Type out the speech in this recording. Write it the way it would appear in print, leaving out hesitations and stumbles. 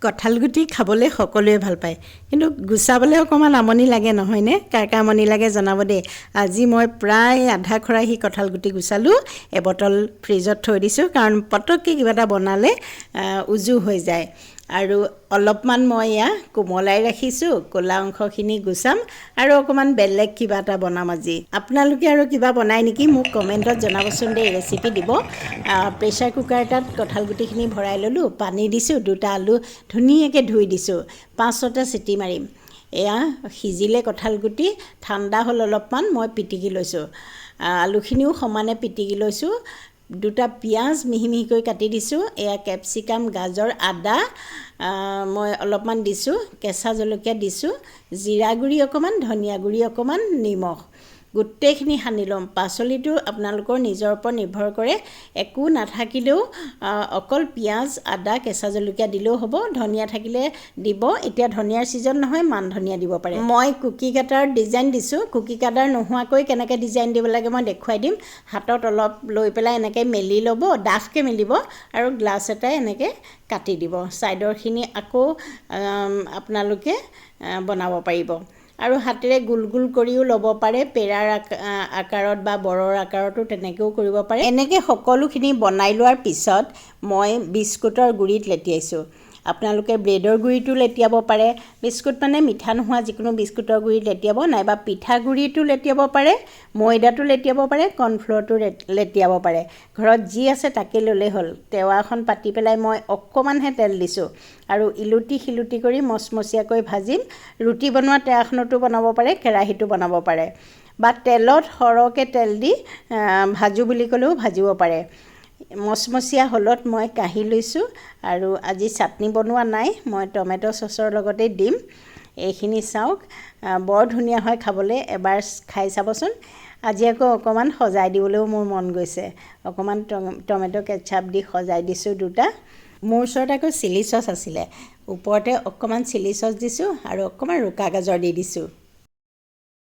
কঁঠালগুটি খাবলৈ সকলোৱে ভাল পায়, কিন্তু গুচাবলৈ অকণমান আমনি লাগে নহয়নে? কাৰ কাৰ আমনি লাগে জনাব দেই। আজি মই প্ৰায় আধা খৰাহী কঁঠালগুটি গুচালোঁ, এবটল ফ্ৰিজত থৈ দিছোঁ, কাৰণ পটককৈ কিবা এটা বনালে উজু হৈ যায়। আৰু অলপমান মই এয়া কোমলাই ৰাখিছোঁ, ক'লা অংশখিনি গুচাম আৰু অকণমান বেলেগ কিবা এটা বনাম আজি। আপোনালোকে আৰু কিবা বনায় নেকি মোক কমেণ্টত জনাবচোন দেই, ৰেচিপি দিব। প্ৰেছাৰ কুকাৰ এটাত কঁঠালগুটিখিনি ভৰাই ল'লোঁ, পানী দিছোঁ, দুটা আলু ধুনীয়াকৈ ধুই দিছোঁ, 5-6টা চিটি মাৰিম। এয়া সিজিলে কঁঠালগুটি, ঠাণ্ডা হ'ল অলপমান, মই পিটিকি লৈছোঁ। আলুখিনিও সমানে পিটিকি লৈছোঁ। দুটা পিঁয়াজ মিহি মিহিকৈ কাটি দিছোঁ, এয়া কেপচিকাম, গাজৰ, আদা মই অলপমান দিছোঁ, কেঁচা জলকীয়া দিছোঁ, জিৰা গুড়ি অকণমান, ধনিয়া গুড়ি অকণমান, নিমখ, গোটেইখিনি সানি ল'ম। পাচলিটো আপোনালোকৰ নিজৰ ওপৰত নিৰ্ভৰ কৰে, একো নাথাকিলেও অকল পিঁয়াজ, আদা, কেঁচা জলকীয়া দিলেও হ'ব, ধনিয়া থাকিলে দিব। এতিয়া ধনিয়াৰ ছিজন নহয়, মান ধনিয়া দিব পাৰে। মই কুকি কাটাৰ ডিজাইন দিছোঁ, কুকি কাটাৰ নোহোৱাকৈ কেনেকৈ ডিজাইন দিব লাগে মই দেখুৱাই দিম। হাতত অলপ লৈ পেলাই এনেকৈ মেলি ল'ব, ডাঠকৈ মেলিব আৰু গ্লাছ এটাই এনেকৈ কাটি দিব। ছাইডৰখিনি আকৌ আপোনালোকে বনাব পাৰিব। আৰু হাতেৰে গোল গোল কৰিও ল'ব পাৰে, পেৰাৰ আকাৰত বা বৰৰ আকাৰতো তেনেকৈও কৰিব পাৰে। এনেকৈ সকলোখিনি বনাই লোৱাৰ পিছত মই বিস্কুটৰ গুড়িত লেটিয়াইছোঁ। আপোনালোকে ব্ৰেডৰ গুড়িতো লেটিয়াব পাৰে, বিস্কুট মানে মিঠা নোহোৱা যিকোনো বিস্কুটৰ গুড়িত লেটিয়াব, নাইবা পিঠাগুড়িতো লেটিয়াব পাৰে, ময়দাটো লেটিয়াব পাৰে, কৰ্ণফ্ল'ৰটো লেটিয়াব পাৰে। ঘৰত যি আছে তাকে ল'লেই হ'ল। টেৱাখন পাতি পেলাই মই অকণমানহে তেল দিছোঁ আৰু ইলুটি শিলুটি কৰি মচমচীয়াকৈ ভাজিম। ৰুটি বনোৱা টেৱাখনতো বনাব পাৰে, কেৰাহীতো বনাব পাৰে, বা তেলত সৰহকৈ তেল দি ভাজোঁ বুলি ক'লেও ভাজিব পাৰে। মচমচীয়া হ'লত মই কাঢ়ি লৈছোঁ। আৰু আজি চাটনি বনোৱা নাই, মই টমেট' চচৰ লগতে দিম। এইখিনি চাওক, বৰ ধুনীয়া হয় খাবলৈ, এবাৰ খাই চাবচোন। আজি আকৌ অকণমান সজাই দিবলৈও মোৰ মন গৈছে, অকণমান টমেট' কেটচাপ দি সজাই দিছোঁ দুটা। মোৰ ওচৰত আকৌ চিলি চচ আছিলে, ওপৰতে অকণমান চিলি চচ দিছোঁ আৰু অকণমান ৰুকা গাজৰ দি দিছোঁ।